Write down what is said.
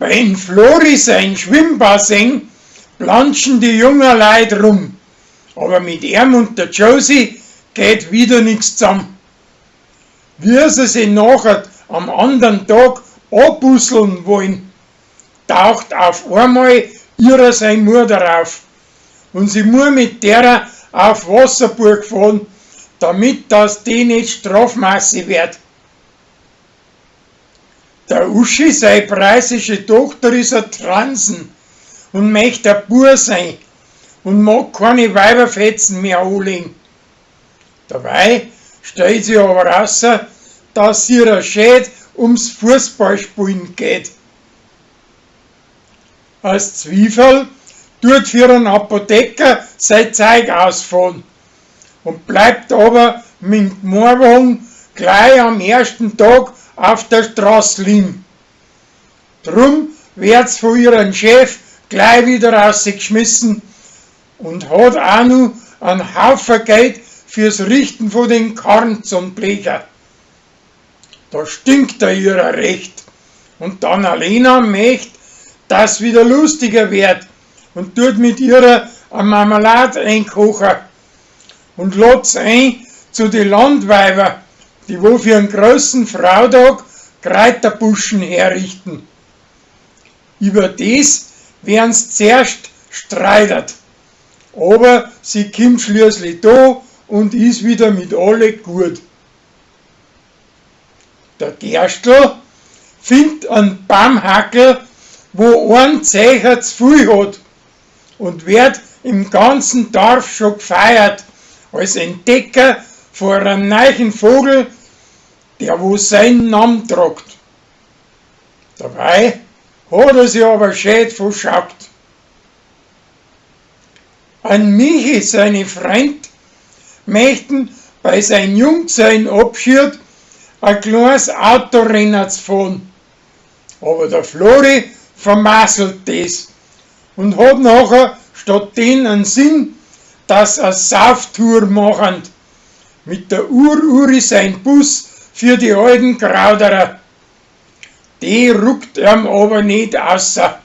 Beim Flori sein Schwimmbassin planschen die jungen Leut rum, aber mit ihm und der Josie geht wieder nix zusammen. Wie sie sich nachher am anderen Tag abbusseln wollen, taucht auf einmal ihrer sein Mutter auf und sie muss mit derer auf Wasserburg fahren, damit das die nicht strafmaßig wird. Der Uschi, sei preußische Tochter, ist a Transen und möcht a Bua sein und mag keine Weiberfetzen mehr anlegen. Dabei stellt sich aber raus, dass ihrer Schäd ums Fußballspielen geht. Als Zwiefel tut für einen Apotheker sein Zeug ausfahren und bleibt aber mit dem Moorwagen gleich am ersten Tag auf der Straße liegen. Drum wird's von ihrem Chef gleich wieder rausgeschmissen und hat auch noch einen Haufen Geld fürs Richten von den Karren zum Blecher. Da stinkt er ihrer recht. Und dann Alena möcht, dass wieder lustiger wird und tut mit ihrer a Marmelade einkochen und lad's ein zu die Landweiber, die wo für einen großen Frautag Kräuterbuschen herrichten. Über das werden's zuerst streitert. Aber sie kommt schließlich da und ist wieder mit alle gut. Der Gerstl findet einen Baumhackel, wo ein Zecher zu viel hat und wird im ganzen Dorf schon gefeiert als Entdecker von einem neuen Vogel, der wo seinen Namen tragt. Dabei hat er sich aber schön verschaukt. An Michi, seine Freund, möchten bei sein Jungsein Abschied ein kleines Autorennen fahren. Aber der Flori vermasselt das und hat nachher statt den einen Sinn, dass er Sauftour machen mit der Ur-Uri sein Bus für die alten Krauderer. Die ruckt ihm aber nicht außer.